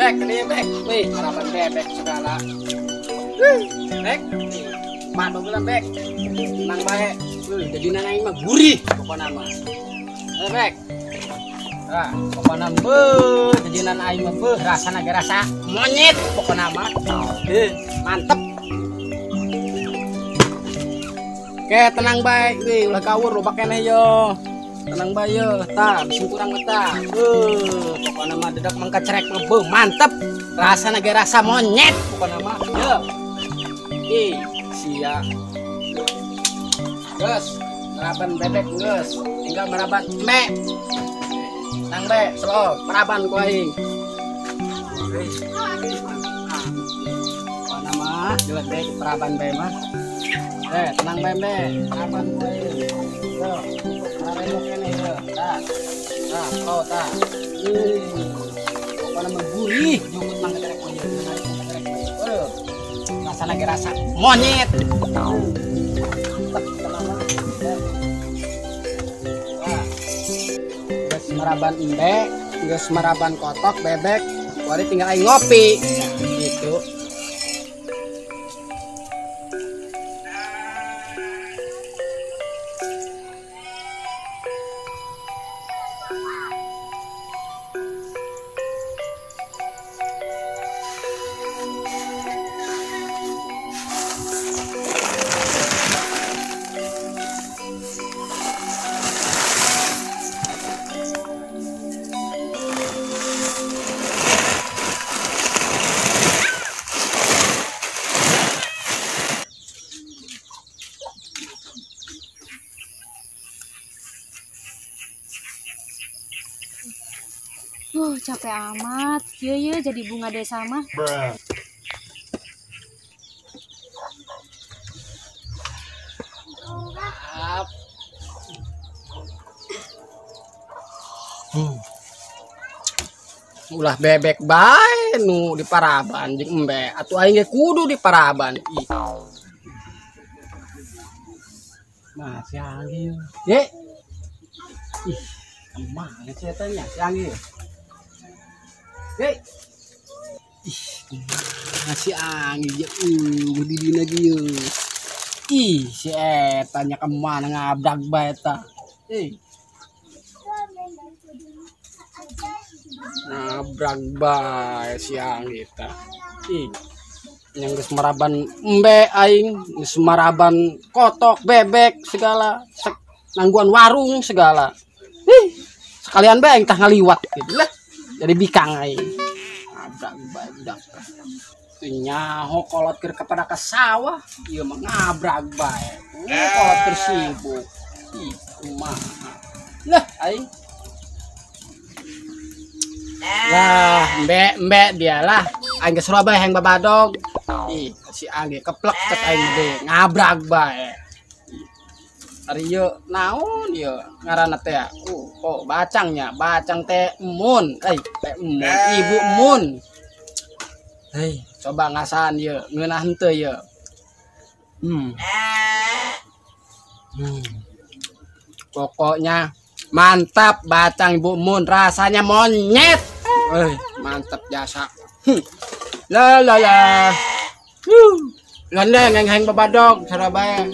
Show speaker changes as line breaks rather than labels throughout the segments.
Bek, ini bek. Wih, harapan bebek segala. Bek. Padog lah bek. Tenang bae. Jadi aing mah gurih pokona mah. Bek. Nah, pokona beuh, jajanan aing mah beuh, rasana ge rasa monyet pokona mah. Mantep. Oke, tenang bae, wih, ulah gawur loba keneh yo. Tenang bae yo, tah, bisi kurang tah. Beuh, pokona mah dedak mangka cerek mah beuh, mantep. Rasana ge rasa monyet pokona mah. Yo. Ih, sia. Geus, meraban bebek geus, tinggal meraban me. Nang be, slow, meraban ku aing. Pokona mah jelek bae peraban bae mah. Tenang bae be, meraban ku aing. Yo, meraban kene yo. Tah. Tah, slow tah. Pokona mah gurih, jukut mangga terek mah ieu, narik mangga terek. Aduh. Rasana ge rasa monyet. Meraban embe, geus meraban kotok bebek, wari tinggal aing ngopi. Nah, gitu.
Capek amat, ye jadi bunga desa mah.
Ulah bebek bae nu di paraban jeung embe, atuh aing ge kudu di paraban. Ih. Nah, si Anggi. Ye. Ih, kemana si eta nya si Anggi? Hei. Ih, kemana si Anggi ye? Di dina ge ye. Ih, si eta nya kemana ngabrak bae eta. Ih. Nabrak bae si Anggi eta. Ih. Yang geus meraban embe aing, geus meraban kotok, bebek segala, nangguan warung segala. Ih, sekalian bae aing tah ngaliwat gitu lah. Jadi bikang aing. Nabrak bae budak. Teu nyaho kolot keur kepada ka sawah, ieu mah ngabrak bae. Kolot keur sibuk. Ih, kumaha. Lah aing. Lah, embe-embe dia lah. Aing ke Surabaya hayang babadog. Ih, si Anggi keplek cek aing gede, ngabrak bae. Ari ieu naon ieu ngaranna teh? Oh, bacangnya, bacang teh emun. Teh emun, ibu emun. Hei, coba ngasaan ieu, ngeunah henteu ieu. Pokoknya mantap bacang ibu emun, rasanya monyet. Mantap jasa. La la la. Lendeng heng babadog Surabaya.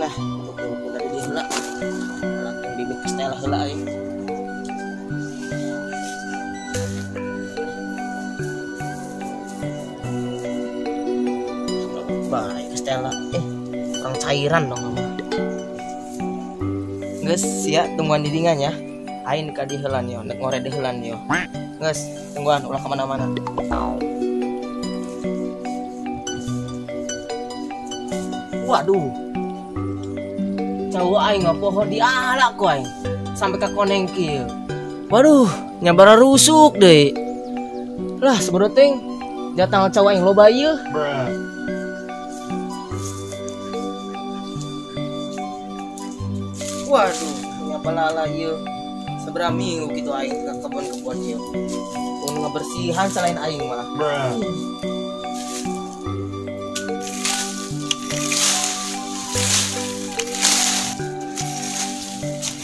Lah, dari dia heula. Langsung bibit kestel heula aing. Baik, Stella. Kurang cairan dong mama. Geus sia tungguan di dingan ya. Aing ka diheulan yo, nek ngore diheulan yo. Geus, tungguan ulah kemana-mana. Waduh. Cowok aing ngapoho dialak ku aing. Sampai ka koneng kieu. Waduh, nyabara rusuk deui. Lah, sabodo ting jatah cowok aing loba ieu. Waduh, punya balala ieu. Sabaraha minggu kitu aing ka kebon-kebon ieu. Mun ngabersihan selain aing mah.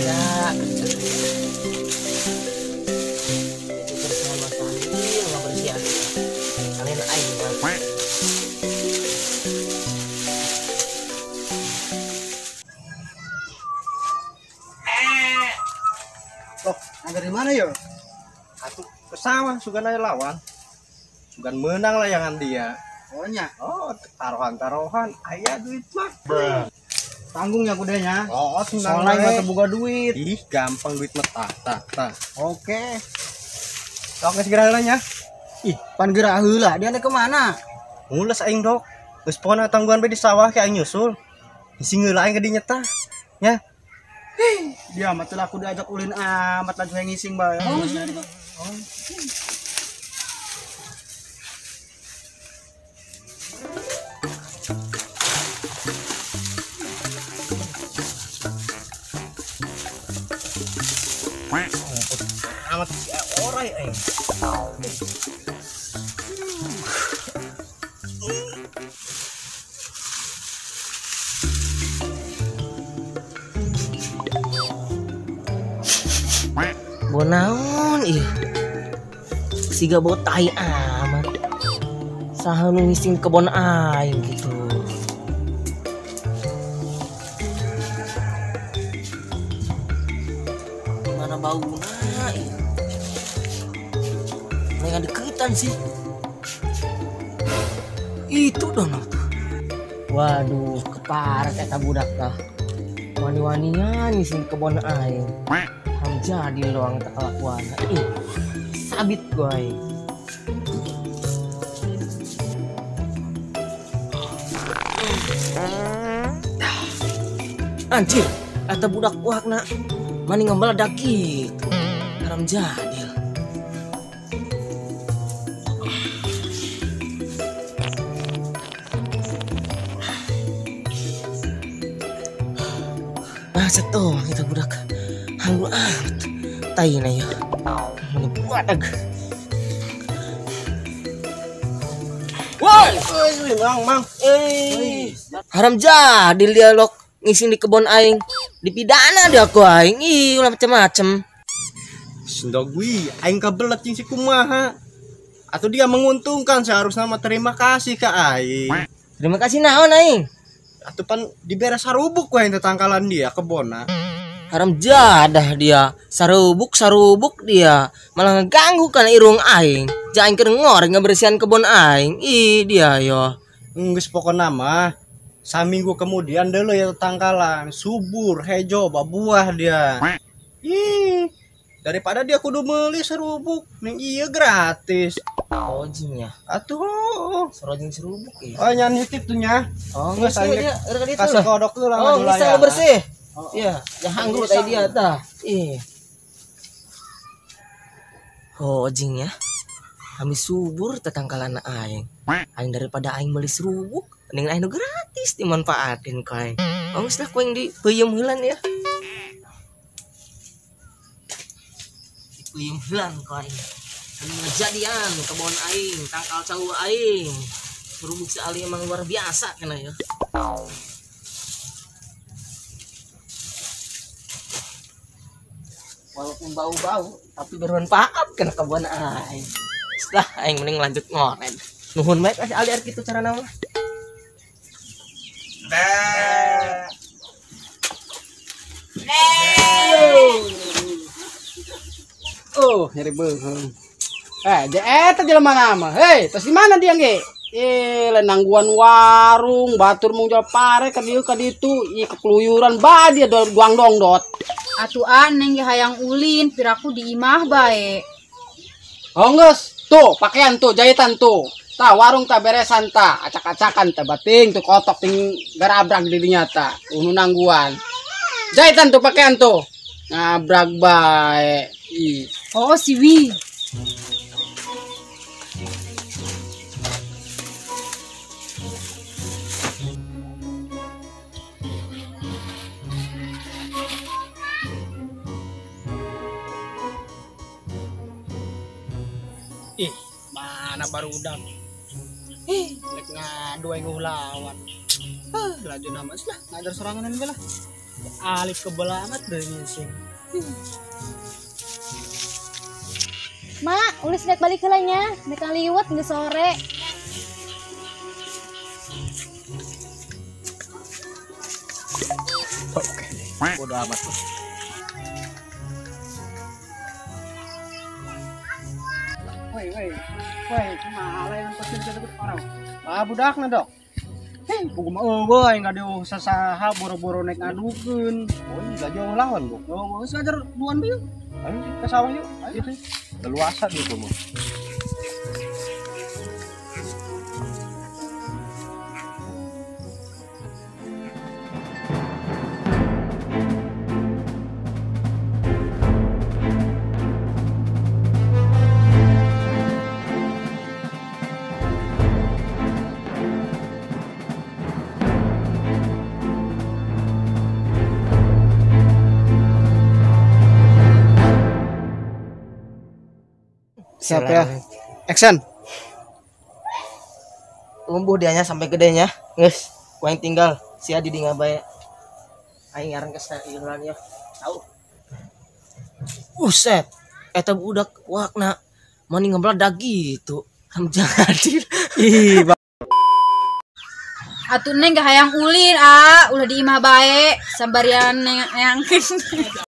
Ya, kerja. Itu bersihan masalah, ngabersihan. Selain aing mah.
Loh, dari mana yo? Atuh kesama sugan aja lawan. Sugan menang layangan dia. Oh nya. Oh, taruhan-taruhan aya duit mah.
Tanggungnya kudanya.
Oh, senang
soalnya mah boga duit.
Ih, gampang duit mah tah tah. Oke. Sok geus geura heula nya.
Ih, pan geura heula. Dia teh kemana?
Mules aing dok. Geus pokona tangguhan be di sawah ke aing nyusul. Ising heula aing ka dinya tah. Nya.
Dia mah teu laku diajak ulin amat laju yang ngising bae. Oh, geus jadi oh.
Amat si orai aing.
Bo naon ieu? Siga bau tai amat. Saha nu ngising kebon aing gitu. Mana bauna ieu? Mana deketan sih? Itu dong tuh. Waduh, keparat eta budak tah. Wani-wanian ngising kebon aing. Jadi doang tak kelakuan. Ih, sabit gue. Anjir, eta budak wahna mani ngebeledak gitu. Haram jadil. Masa tuh kita budak. Hanggu amat. Tai na ya. Mana buat. Woi,
mang mang.
Haram jadil dia lok ngising di kebon aing. Dipidana dia aku aing. Ih, ulah macem-macem.
Sendok gue, aing kebelet jeung si kumaha. Atau dia menguntungkan seharusnya mah terima kasih ke aing.
Terima kasih naon aing?
Atuh pan diberes sarubuk we tetangkalan dia kebonna.
Haram jadah dia, sarubuk-sarubuk dia, malah ngeganggu kan irung aing. Jangan keur ngoreng ngebersihan kebon aing. Ih, dia yo.
Geus pokona mah saminggu kemudian deuleu ya tetangkalan, subur, hejo, babuah dia. Ih, daripada dia kudu meuli serubuk, ning ieu gratis.
Oh, jing ya.
Atuh,
serojing serubuk ya.
Oh, nya nitip tuh nya.
Oh, geus dia
kasih kodok heula.
Oh, geus bersih. Iya, ya hanggu tadi dia tah. Ih. Oh, jing ya. Kami subur tetangkalan aing. Aing daripada aing meuli serubuk, mending aing nu gratis dimanfaatin ku aing. Oh, geus lah ku aing dipeuyeum heulan ya. Dipeuyeum heulan ku aing. Anu ngejadian kebon aing, tangkal cau aing. Serubuk si Ali emang luar biasa kena ya. Walaupun bau-bau tapi bermanfaat kena kebon aing. Setelah aing mending lanjut ngoren. Nuhun bae kasih Ali kitu carana mah.
Oh, nyeri beuheung. Eta jelema nama. Hei, tas di mana dia ge? Nangguan warung, batur mung jual pare ka dieu ka ditu, ih kekeluyuran ba dia duang dongdot.
Atuh neng ge hayang ulin, piraku di imah bae.
Oh geus, tuh pakaian tuh jahitan tuh. Tah warung tah beresan tah, acak-acakan tah bating tuh kotok ting garabrak di dinya tah, unu nangguan. Jahitan tuh pakaian tuh. Ngabrak bae. Ih.
Oh si Wi.
Barudak. Ih, rek ngadu aing lawan. Ah, laju nama lah, ngajar sorangan bae lah. Alif kebel amat deh ngising.
Mak, ulis rek balik heula nya, rek liwet geus sore.
Oke, bodo amat lah.
Woi, woi, woi, kumaha lain pasti disebut orang. Ah, budakna dok. Hei, buku mah eueuh aing gaduh sasaha boro-boro nek ngadukeun.
Oh, enggak jauh lawan, Bu.
Oh, geus ngajar duan bae yuk.
Ayo
ke sawah yuk. Ayo.
Leluasa gitu mah.
Siap ya. Action.
Lumbuh dianya sampai gedenya. Geus, ku aing tinggal sia di dinya bae. Aing ngaran ke iuran ya. Tahu. Buset. Eta budak wakna mani ngebeledak gitu. Hamjadil.
Ih,
Atuh neng gak hayang ulin ah, ulah di imah bae sambarian neng hayangkeun.